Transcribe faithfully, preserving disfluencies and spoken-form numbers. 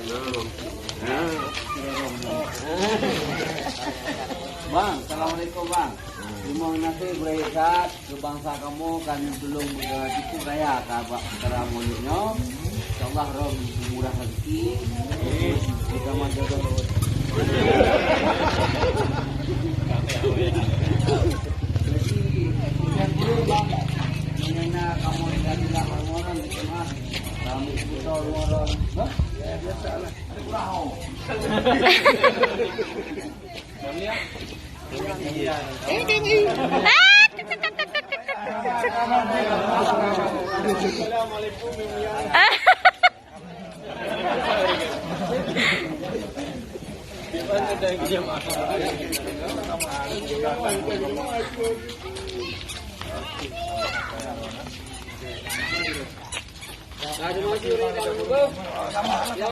Bang, assalamualaikum, Bang. Terima kasih beureukat keu bansa kamoe, ka tulông beureukat cukup raya ka bak acara Maulid nyoe. Insyaallah, Rob murah rezeki. Kita maju terus. Jadi, yang dulu, Bang, mengenai kamu tidak, tidak, kamu orang di rumah. Kami betul orang. Hah? Ya, biasalah.